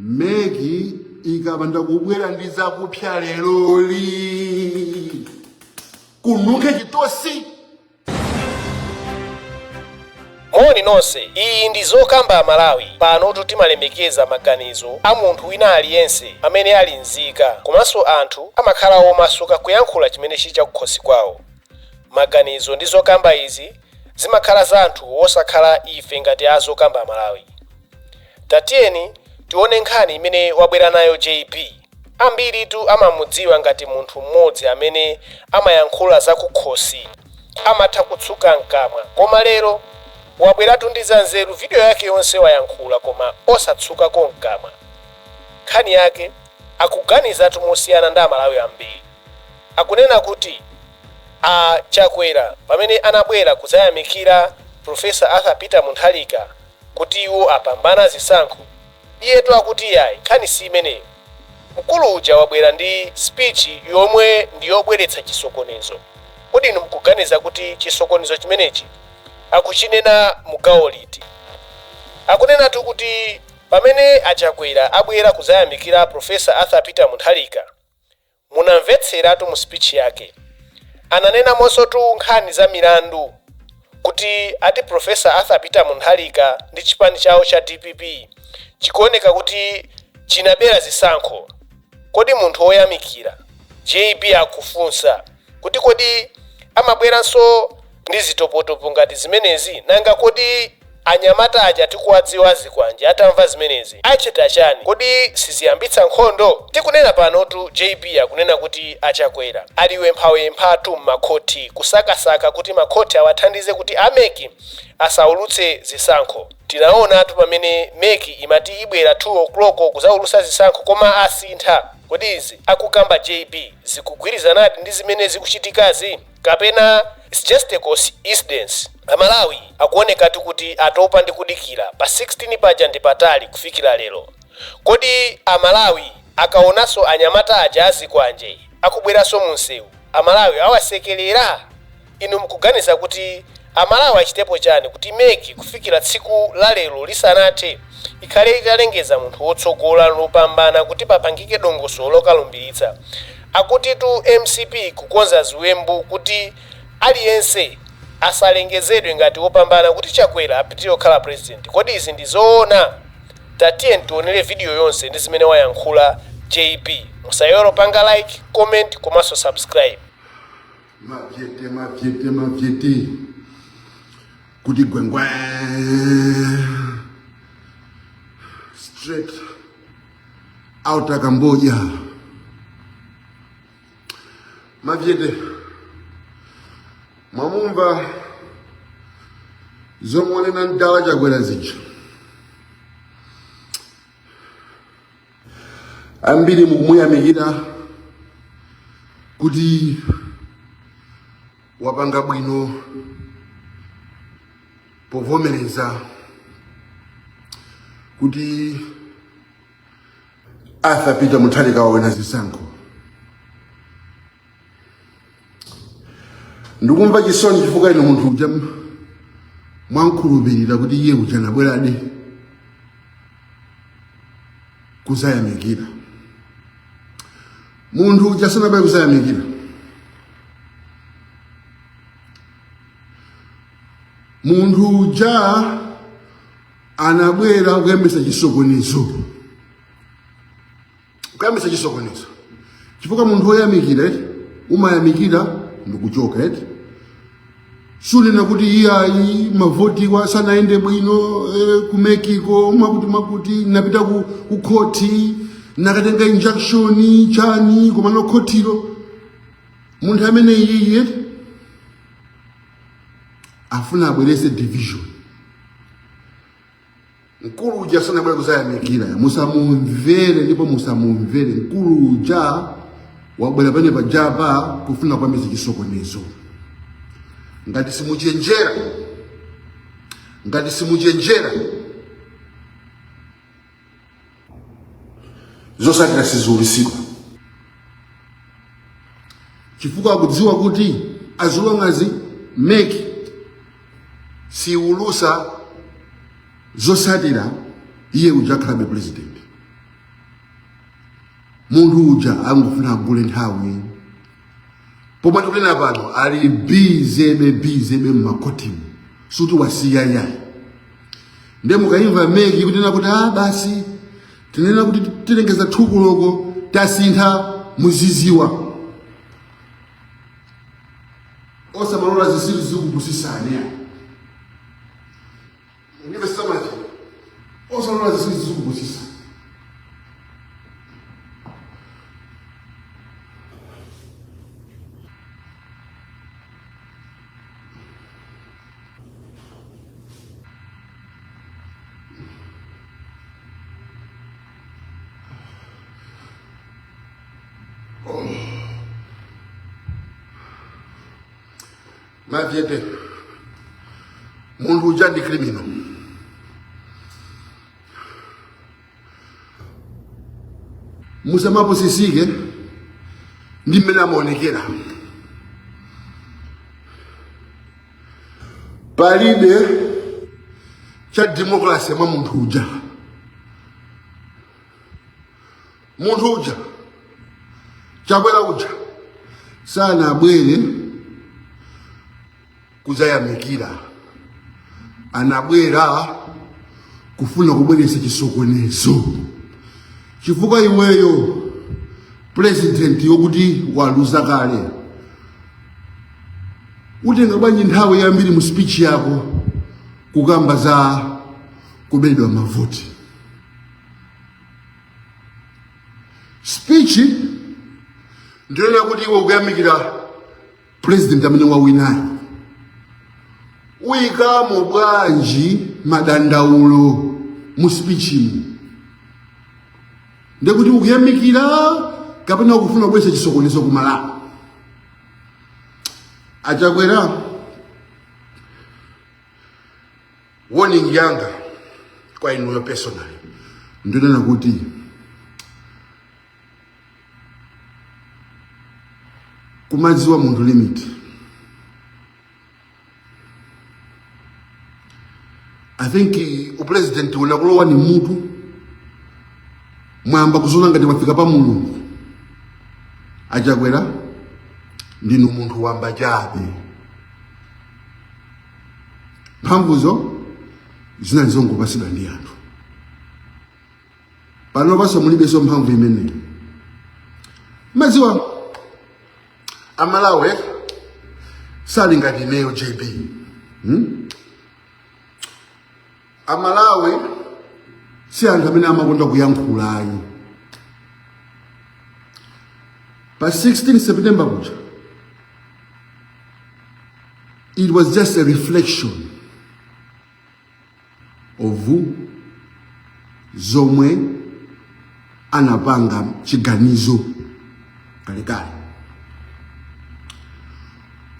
MEC ikapanda kubwera ndi zakupsa leroli, kununkhe chitosi. Moni nonse, iyi ndi Zokamba Amalawi. Panotu timalemekeza maganizo a munthu wina aliyense amene ali nzika, komanso anthu amakhala omasuka kuyankhula chimene chili chakukhosi kwawo. Maganizo ndi zokamba izi zimakhala za anthu osakhala ife ngati a Zokamba Amalawi. Tatiyeni tione nkhani imene wabwera nayo JB. Ambiritu amamudziwa ngati munthu mmodzi amene amayankhula zakukhosi, amatha kutsuka mkamwa, koma lero wabweratu ndi zanzeru. Video yake yonse wayankhula koma osatsukako mkamwa. Nkhani yake akuganizatu mosiyana ndi Amalawi ambiri. Akunena kuti a Chakwera pamene anabwera kudzayamikira Prof. Arthur Peter Mutharika kuti iwo apambana zisankho, iyetu akuti iyayi, nkhani si imeneyo. Mkulu uja wabwera ndi speech yomwe ndi yobweretsa chisokonezo. Kodi inu mukuganiza kuti chisokonezo chimenechi akuchinena mu gawo liti? Akunenatu kuti pamene a Chakwera abwera kudzayamikira Prof. Arthur Peter Mutharika, Munamvetseratu mu speech yake ananenamonsotu nkhani za milandu kuti ati Prof. Arthur Peter Muntharika ndi chipani chawo cha dpp chikuoneka kuti chinabera zisankho. Kodi munthu woyamikira, JB akufunsa kuti kodi amabweranso ndi zitopotopo ngati zimenezi? Nanga kodi anyamata aja tikuwadziwa azikwanje atamva zimenezi achita chani? Kodi siziyambitsa nkhondo? Tikunena panotu JB akunena kuti a Chakwera ali wemphawemphatu mmakhothi kusakasaka kuti makhothi awathandize kuti a mec asaulutse zisankho. Tinaonatu pamene mec imati ibwera 2 o'clock kuzaulutsa zisankho koma asintha. Kodi izi akukamba JB zikugwirizanadi ndi zimene zikuchitikazi? Kapena it's just a coincidence? Amalawi akuonekatu kuti atopa ndi kudikira, pa 16 paja ndi patali kufikira lero. Kodi amalawi akaonanso anyamata aja azikwanje akubweranso munsewu, amalawi awasekelera? Inu mukuganiza kuti amalawi achitepo chani kuti mec kufikira tsiku la lero lisanathe ikhale italengeza munthu wotsogola lopambana kuti papangike dongosolo lokalumbiritsa? Akutitu mcp kukonza ziwembu kuti aliyense asalengezedwe ngati wopambana kuti Chakwera apitilire kukhala president. Kodi izi ndi zoona? Tatiyeni tionere video yonse ndi zimene wayankhula JB. Musaiwale kupanga like, comment komanso subscribe. Mavyete, mavyete, mavyete kuti gwengwe straight out of Cambodia. Mavyete, mwamumva zomwe wanena mdala Chakwera zija? Ambiri mukumuyamikira kuti wapanga bwino povomereza kuti Arthur Peter Mutharika wawina zisankho. Ndikumva chisoni chifukwa inu munthu uja mwamkhulupirira kuti iye uja anabweradi kuzayamikira. Munthu uja sanabwere kuzayamikira. Munthu uja anabwera kuyambisa chisokonezo, kuyambisa chisokonezo, chifukwa munthu woyamikira eti umayamikira ndikuchoka eti sunena kuti iyayi mavotiwa sanayende bwino ku MEC-ko mwakuti mwakuti napita ku khoti nakatenga injunction chani koma no khotilo munthu amene iyiye afuna abwerese division. Mkulu uja sanabwere kuzayamikira, musamumvere ndipo musamumvere. Mkulu uja wabwera pene pajapa kufuna kuyambisa chisokonezo. Ngati simuchenjera, ngati simuchenjera, zosatira siziulusidwa, chifukwa akudziwa kuti as long as MEC siulusa zosatira, iye uja akhalabe president. Munthu uja angofuna agule nthawi. Pomwe tikunena pano ali busy be, busy be mmakotimu, suti wasiya yayi. Nde mukayimva MEC kunena kuti ah, basi tinena kuti tilengeza 2 koloko, tasintha, muziziwa. Osamalola zisilu zikupusisani ya ndive samaji, osalola zisilu zikupusisa. Mavyete, munthu uja ndi criminal. Musamapusisike ndi mmene amaonekera. Palibe cha democracy mwa munthu uja. Munthu uja, Chakwera uja, sanabwere kudzayamikira, anabwera kufuna kubweretsa chisokonezo, chifukwa iweyo president yokuti waluza kale, utenga bwanji nthawi yambiri mu speech yako kukamba za kubedwa mavoti? Speech ndiyona kuti iwe ukuyamikira president amene wawinayo, uyikamo bwanji madandaulo mu speechimo? Ndekuti ukuyamikira kapena ukufuna kubweretsa chisokonezo ku Malawi? Achakwera, warning yanga kwa inuyo personally ndinena kuti kumadziwa munthu limit. I think upresident unakulowa ni mutu, mwamba kuzona ngati wafika pa Mulungu. Achakwera, ndinu munthu wamba chabe. Mphamvuzo zinali zongopasidwa ndi anthu. Pano paso mulibenso mphamvu imeneyi. Maziwa Amalawi sali ngati ineyo JB, Amalawi si anthu amene amakonda kuyankhula ayi. Pa 16 September kuja, it was just a reflection of zomwe anapanga chiganizo kalekale.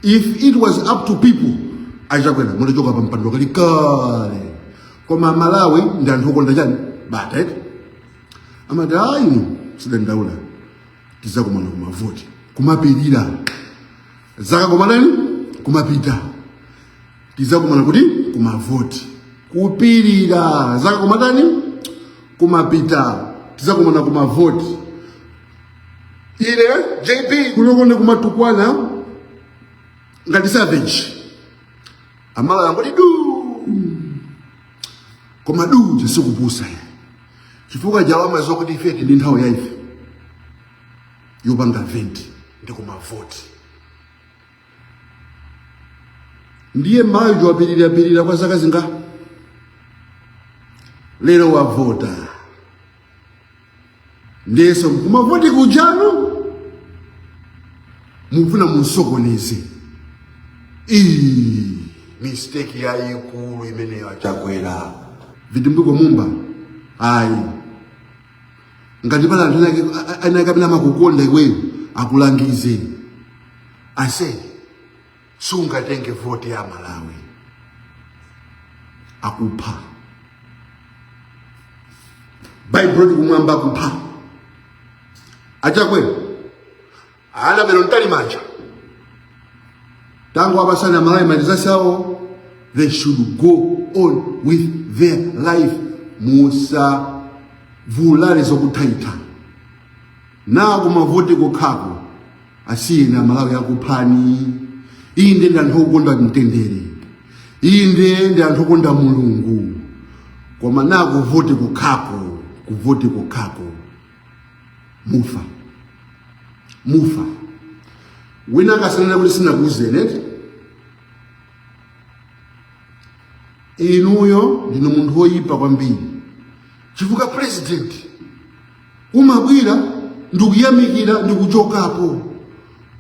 If it was up to people, Achakwera mutachoka pa mpando kalekale. Koma Malawi ndi anthu okonda chani? Bata eti. Amati ayi, inu sidandaula, tizakumana kumavoti. Kumapirira zaka, kumatani, kumapita, tizakumana kuti kumavoti. Kupirira zaka, kumatani, kumapita, tizakumana kumavoti. Ine JB kunokonde kumatukwana ngati savage, Amalawi angoti du. Koma du chisikupusa chifukwa jawama zokuti ife ndi nthawi ya ife yopanga vent ndi kumavoti. Ndiye mayo wapirirapirira kwa zaka zinga, lero wavota. Ndiyeso kumavoti kujano mufuna munsokoneze. Ii, mistake yayikulu imeneyo, Achakwera. Vitumbiko Mumba, ayi, ngati pala anthu anake amene amakukonda iweyo, akulangize ase, sungatenge voti ya Malawi. Akupha Baibulo kumwamba, akupha Achakwera. Annabel Mtalimanja, tangu abasana Malawi malizasawo, they should go on with their life. Musa vulale zokuthaitha. Na kumavoti kokhako, asiyeni Amalawi akuphani. Inde ndi anthu okonda mtendere, inde ndi anthu okonda Mulungu, koma na kuvoti kokhako, kuvoti kokhako, mufa, mufa. Wina akasanena kuti sinakuuzeni eti. Inuyo ndinu munthu woyipa kwambiri, chifukwa president umabwera ndikuyamikira ndikuchokapo,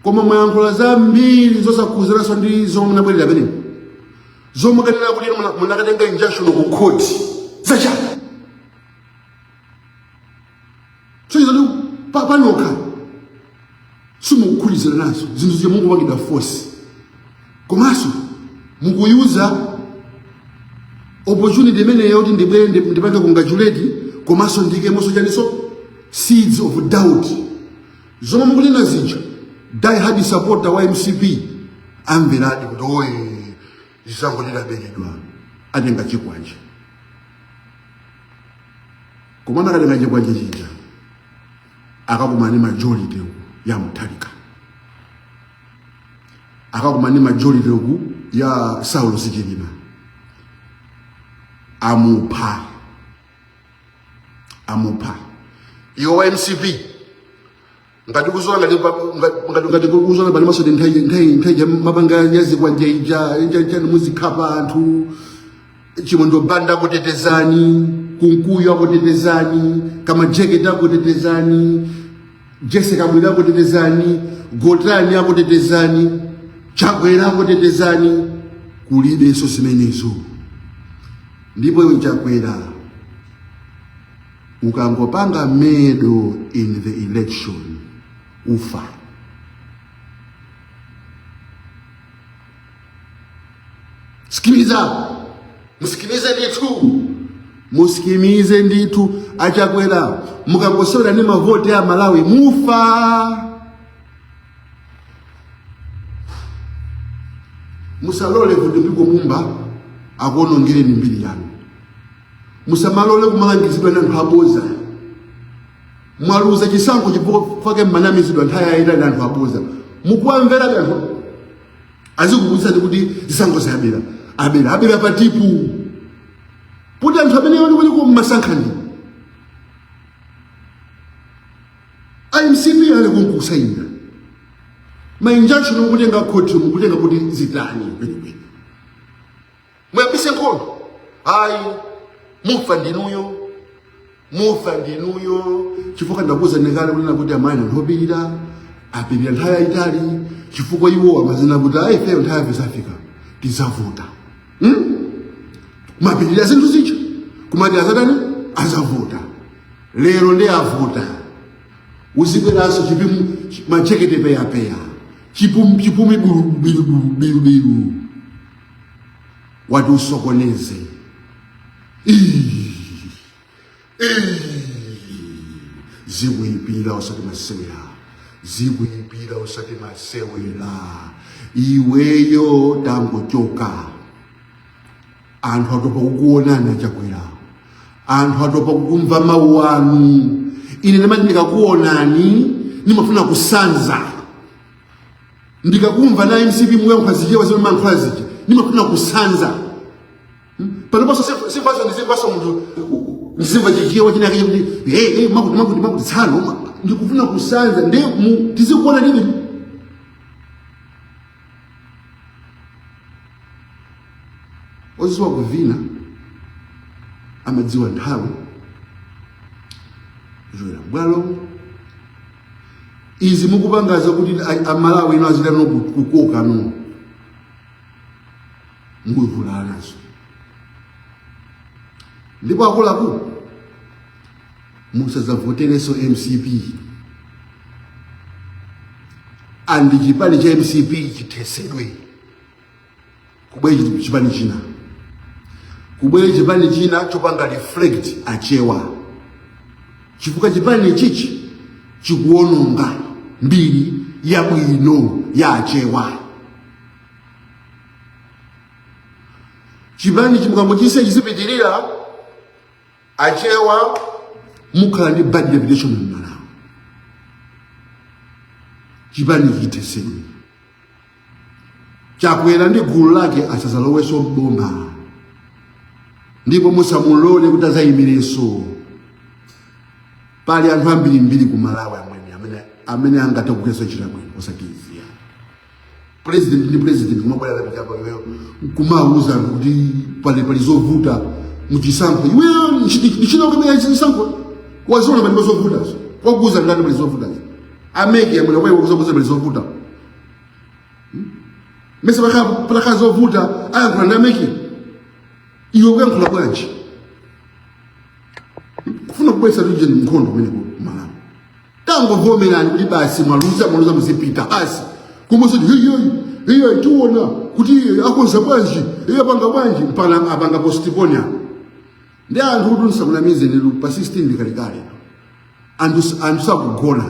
koma mwayankhula zambiri zosakhuzananso ndi zomwe munabwerera pamenepo, zomwe kanena kuti inu munakatenga injunction ku court zachani soizo ndi panokha simukukhulizana nazo zinthu zija, mukupangidwa force, komanso mukuyuza opportunity imeneyo kuti ndibwere ndipange congratulate, komanso ndikemonso chaniso seeds of doubt. Zomwe mukunena zija, die hard supporter wa MCP amveradi kuti oye, zisankho tidaberedwa, atenga chikwanje. Koma nakatenga chikwanje chija, akakumana ndi majority uku ya Mutharika, akakumana ndi majority uku ya Saulos Chilima, amupha, amupha. Iwo wa MCP ngati kuzola ngati kuzola pali maso nthawi mapanga yazikwanje ija ija muzikhapa anthu. Chimwendo Banda akutetezani, Kunkuyu akutetezani, Kamajekete akutetezani, Jesse Kabwila akutetezani, Gotani akutetezani, Chakwera akutetezani. Kulibenso zimenezo. Ndipo iwe Chakwera, ukangopanga meddle in the election, ufa. Sikiliza, musikilize ndithu, musikimize ndithu. Achakwera, mukangosewera ndi mavoti a Malawi, mufa. Musalole Vitumbiko Mumba akuonongereni mbiri yanu. Musamalole kumalangizidwa ndi anthu aboza. Mwaluza chisankho chifukwa mmanamizidwa nthawi yayitali ndi anthu aboza. Mukuwamvera anthu azikukuwuzani kuti zisankho zayabera, abera, abera patipu kuti anthu amene ali kuliko mmasankha ndi MCP ali kunkusayina ma injunction, mukutenga khoti, mukutenga kuti zitani kwenikweni? Muyambise nkhondo? Ayi, mufa ndinuyo, mufa ndinuyo, chifukwa ndakuwuzani kale kunena kuti amayi anthu opirira apirira nthawi yayitali, chifukwa iwo amazina kuti ayi, ifeyo nthawi yafe zafika, tizavota. Kumapirira zinthu zija, kumati azatani, azavota. Lero ndi avota, uzibweranso chipimu machekete peyapeya, chipumi birubiru, wati usokoneze. Ii, ii, zikuyipira usati masewera, zikuyipira usati masewera. Iweyo tangochoka, anthu atopa kukuonani Achakwera, anthu atopa kukumva mawu anu. Ine ndimati ndikakuonani ndimafuna kusanza, ndikakumva na MCP muyankhula zichewa zimene mayankhula zija, ndimafuna kusanza. Panoponso simvaso, ndizimvaso munthu, ndizimva chichewa chinake kuti hey, hey, makuti makuti makuti tsano, ndikufuna kusanza. Ndi tizikuona nini oziwa kuvina amadziwa nthawi kuchokera bwalo. Izi mukupangaza kuti Amalawi ino azitano kukoka no mukuvulala nazo. Ndipo akuluakulu, musadzavoterenso MCP, andi chipani cha MCP chithesedwe, kubwere chipani china, kubwere chipani china chopanga reflect Achewa, chifukwa chipani chichi chikuononga mbiri yabwino ya Achewa. Chipani chimukangochise chizipitirira, Achewa mukhala ndi bad reputation m'Malawi. Chipani chithesedwe. Chakwera ndi gulu lake asazalowenso mboma, ndipo musamulole kuti azayimirenso. Pali anthu ambirimbiri ku Malawi amwene amene angathe kugwiritsa ntchito bwino, osati iziya. President ndi president kumabwera lapitapa iweyo kumauza anthu kuti pali zovuta muchisankho. Iweyo ntchito kumene chisankho waziona pali zovutazo, wakuuza ndani pali zovutazo? A MEC amwene wewe wakuuza pali zovuta mese patakhala zovuta ayankhula ndi a MEC. Iwe kuyankhula bwanji kufuna kubweretsa tuje nkhondo kumene ku Malawi? Tangovomerani kuti basi mwaluza, mwaluza, muzipita basi. Kumosati hiyoyi hiyoyi, tiona kuti akonza bwanji, iye apanga bwanji, mpaka apanga postpone apo. Ndi anthu kuti nsakunamize nilu pa 16 ndikalikale anthu sakugona,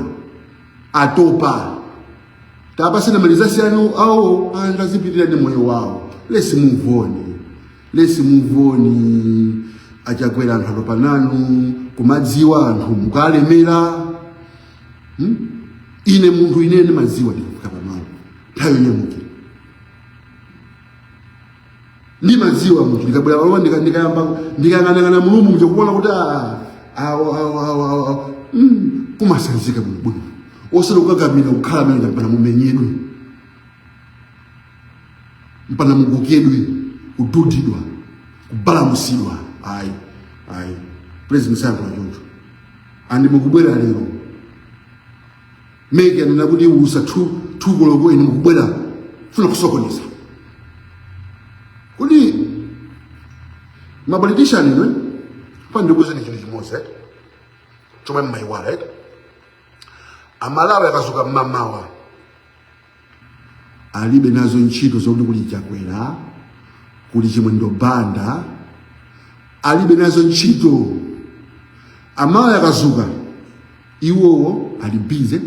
atopa. Tapasena malizasi anu awo, anthu azipitira ndi moyo wawo. Let's move on, let's move on. Achakwera, anthu atopa nanu. Kumadziwa anthu mukalemera. Ine munthu ine ndimadziwa ndikafika pamalo nthawi yonyamukira, ndimadziwa munthu ndikabwera palowa, ndikayamba ndikayang'anang'ana mulungu mja kuona kuti ah, awo awo awo awo awo. Kumasanzika bwinobwino, osati kukakamira kukhala amene mpana mumenyedwe, mpana mukokedwe, kududidwa, kubalamusidwa. Ayi, ayi, president sayankhula choncho. Andi mukubwera lero, MEC anena kuti usa 2 koloko, inu mukubwera funa kusokoneza. Kuti ma politician inu, pa ndikuuzeni chinthu chimodzi chomwe mmayiwala. Amalawi akazuka mmamawa alibe nazo ntchito zokuti kuli Chakwera, kuli Chimwendo Banda, alibe nazo ntchito. Amalawi akazuka iwowo ali busy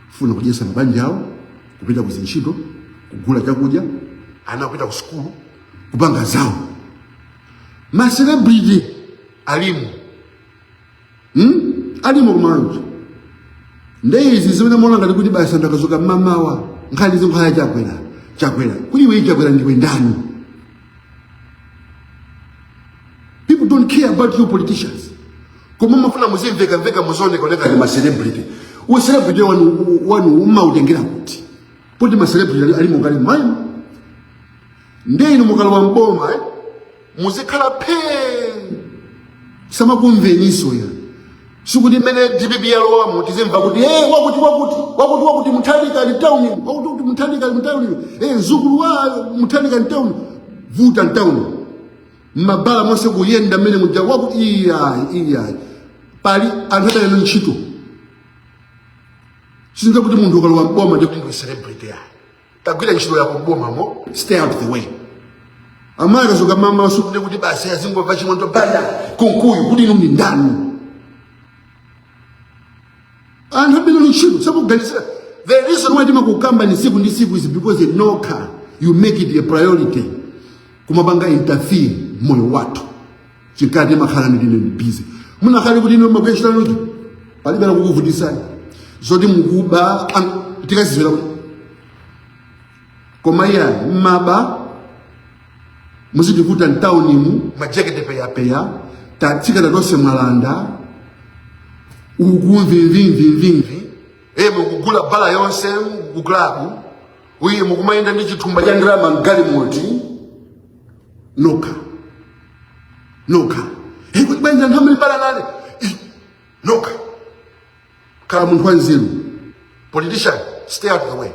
kufuna kudyesa mabanja awo, kupita kuzintchito, kugula chakudya, ana kupita ku sukulu, kupanga zawo. Ma celebrity alimo, Alimo kumalawi. Nde izi zimene muona ngati kuti basi anthu akazuka mmamawa nkhani zinkhala Chakwera, Chakwera, kuti iwe Chakwera ndiwe ndani? People don't care about you politicians, koma mafuna muzimveka mveka, muzionekaoneka ndi ma celebrity. U celebrity wanu umautengera kuti poti ma celebrity alimo kale mmayi? Nde inu mukalowa mboma, muzikhala phee, samakumveniso ya. Sikuti mmene DPP yalowamo tizimva kuti hey, wakuti wakuti wakuti wakuti Mutharika ali town, wakuti wakuti Mutharika ali mtown, hey, mzukulu wa Mutharika mtown, vuta mtown, mmabala monse kuyenda mmene muja wakuti. Iyayi, iyayi, pali anthu adaleno ntchito. Sinza kuti munthu ukalowa mboma ndi kuti ndiwe celebrity ya. Tagwira ntchito yako mbomamo, stay out the way. Amayi akazuka mama sikuti kuti basi azingomva Chimwendo Banda, Kunkuyu, kuti inu ndi ndani? Anthu abwino ntchito sakuganizira. The reason why timakukamba ni siku ndi siku is because nokha you make it a priority kumapanga interfere moyo wathu chinkati makhala ndine busy. Munakhale kuti inu magwechitanuti palibe nakukuvutisani zoti mukuba tikazizwera kuti koma iya mmaba muzitivuta mtaunimu, majakete peyapeya, tatsikana tonse mwalanda uku mvimvimvimvimvi, e mukugula bala yonse ku club uyi, mukumayenda ndi chithumba cha ndalama mgalimoti nokha nokha. Hey, kuti bwanji anthu amalimbana nane? Ih, nokha. Khala munthu wanzeru. Politician, stay out of the way.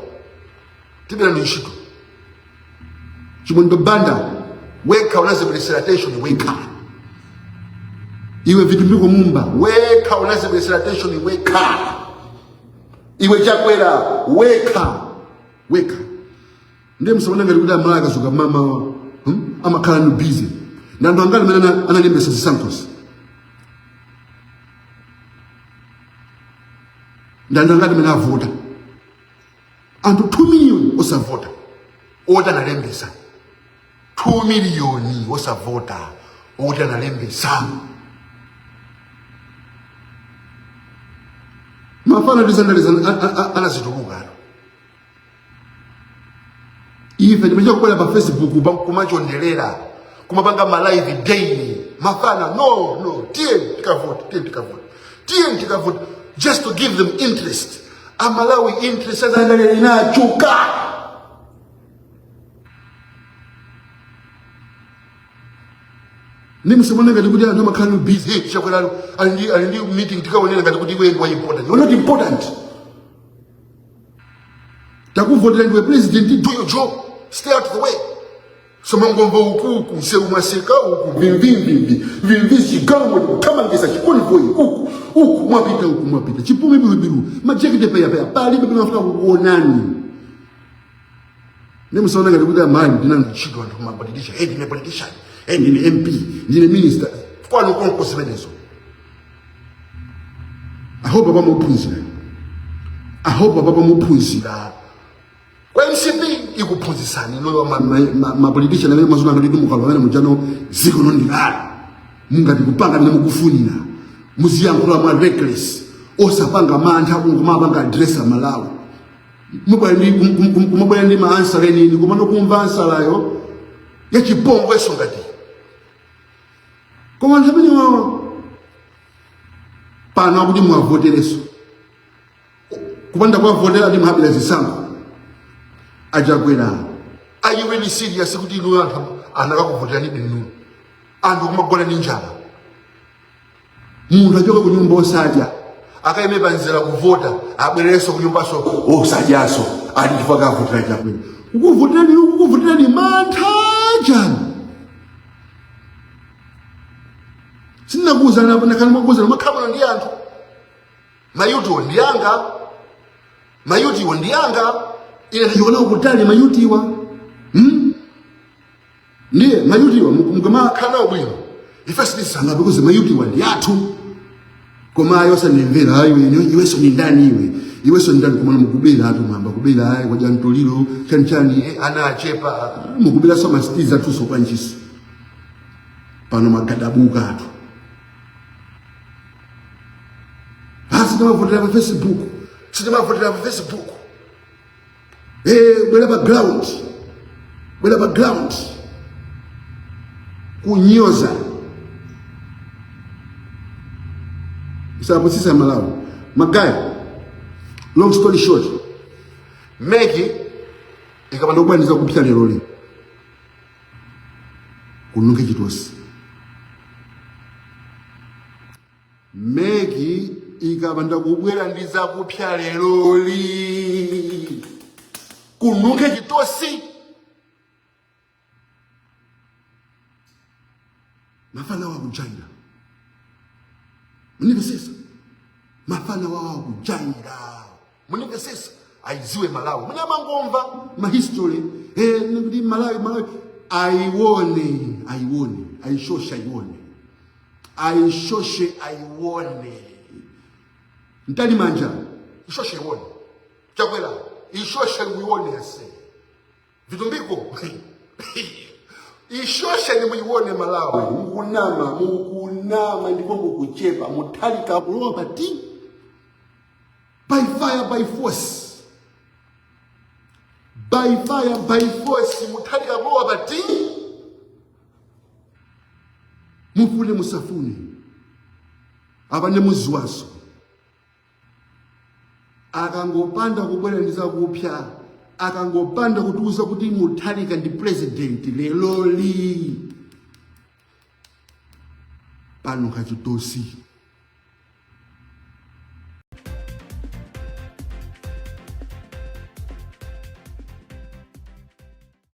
Tibera ni ntchito. Chimwendo Banda, wekha unazibweresera attention wekha. Iwe Vitumbiko Mumba, wekha unazibweresera attention wekha. Iwe Chakwera, wekha wekha. Ndiye msaona ngati kuti Amalawi akazuka mama, Amakhala ni busy na anthu angati amene analembesa zisankhozi, ndi anthu angati amene avota? Anthu 2 million osavota oti analembesa. 2 million osavota oti analembesa. Mafana tizandaliza anazituluka. Ife timachita kubwera pa Facebook pa kumachondelera, kumapanga ma live daily. Mafana, no, no, tiye tikavote, tiye tikavote, tiye tikavote, just to give them interest. Amalawi interest azandalera inachuka. Ndi musamone ngati kuti anthu amakhala ni busy. Hey, Chakwera ali ndi meeting, tikaonera ngati kuti iwe ndi important. You're not important. Takuvotera ndiwe president, do your job, stay out of the way. Somangomva ukuku msewu mwaseka uku vimvimvimvi vimvi chigambo kuthamangisa chikonvoyi uku uku mwapita uku mwapita chipumi birubiru majekete peyapeya palibe pinafuna kukuonani. Ndi musaona ngati kuti amayi ndina ntchito anthu ma politician, hey, ndine politician, hey, ndine MP, ndine minister. Kwanu konko zimenezo. I hope apa muphunzira. I hope apa muphunzira. Kwa MCP ikuphunzitsani inuyo ma politician amene mazuna ngati kuti mukalowa amene mujano ziko nondilala mungati kupanga amene mukufunira, muziyankhula mwa reckless, osapanga mantha kumapanga address Amalawi. Kumabwera ndi ma answer enini, kumano kumva answerayo yachipongweso ngati koma anthu amene wawa pano akuti muwavotereso, kupanda kuwavotera ndi muhabira zisankho. Achakwera, are you really serious kuti inu anthu anakakuvoterani inu anthu kumagona ndi njala, munthu achoka ku nyumba osadya, akayime panzira kuvota, abwererenso ku nyumbaso osadyaso, ati chifukwa akavotera Chakwera? Kukuvoterani, kukuvoterani mantha chani? Sindinakuwuzani apa, nakhala mwakuwuzani makhala ndi anthu mayutiwo ndi anga, mayutiwo ndi anga, ine ndachoka nawo kutali mayutiwa, Ndiye mayutiwa mukamakhala nawo bwino, ife sitisanga because mayutiwa ndi athu. Koma ayo osandimvera, ayo iwenso ni ndani iwe, iwenso ni ndani? Koma mukubera atu, mwamba kubera, ayi kwadya mtoliro chani chani, ana achepa mukubera so masitiza atuso kwanjiso pano magadabuka atu. Sitimavotera pa Facebook, sitimavotera pa Facebook. Bwera pa ground, bwera pa ground kunyoza isapusisa Malawi magayi. Long story short, MEC ikapanda kubwaniza kupita lero lero kununkhe chitosi. MEC ikapanda kubwera ndi zakupya leroli kununkhe chitosi. Mafana wa kujaira munimvesesa, mafana wa kujaira munimvesesa, aiziwe Malawi mune amangomva ma history, ndi Malawi, Malawi aione, aione, aishoshe, aione, aishoshe, aione. Mtalimanja ishoshe ione, Chakwera ishoshe uione, ase Vitumbiko ishoshe ni muione Malawi. Mukunama, mukunama ndipo mukuchepa. Mutharika kulowa pati by fire by force, by fire by force. Mutharika kulowa pati, mufune musafune, apa ndi muziwaso. Akangopanda kubwera ndi zakupya, akangopanda kutiuza kuti Mutharika ndi president leloli, pano kachitosi.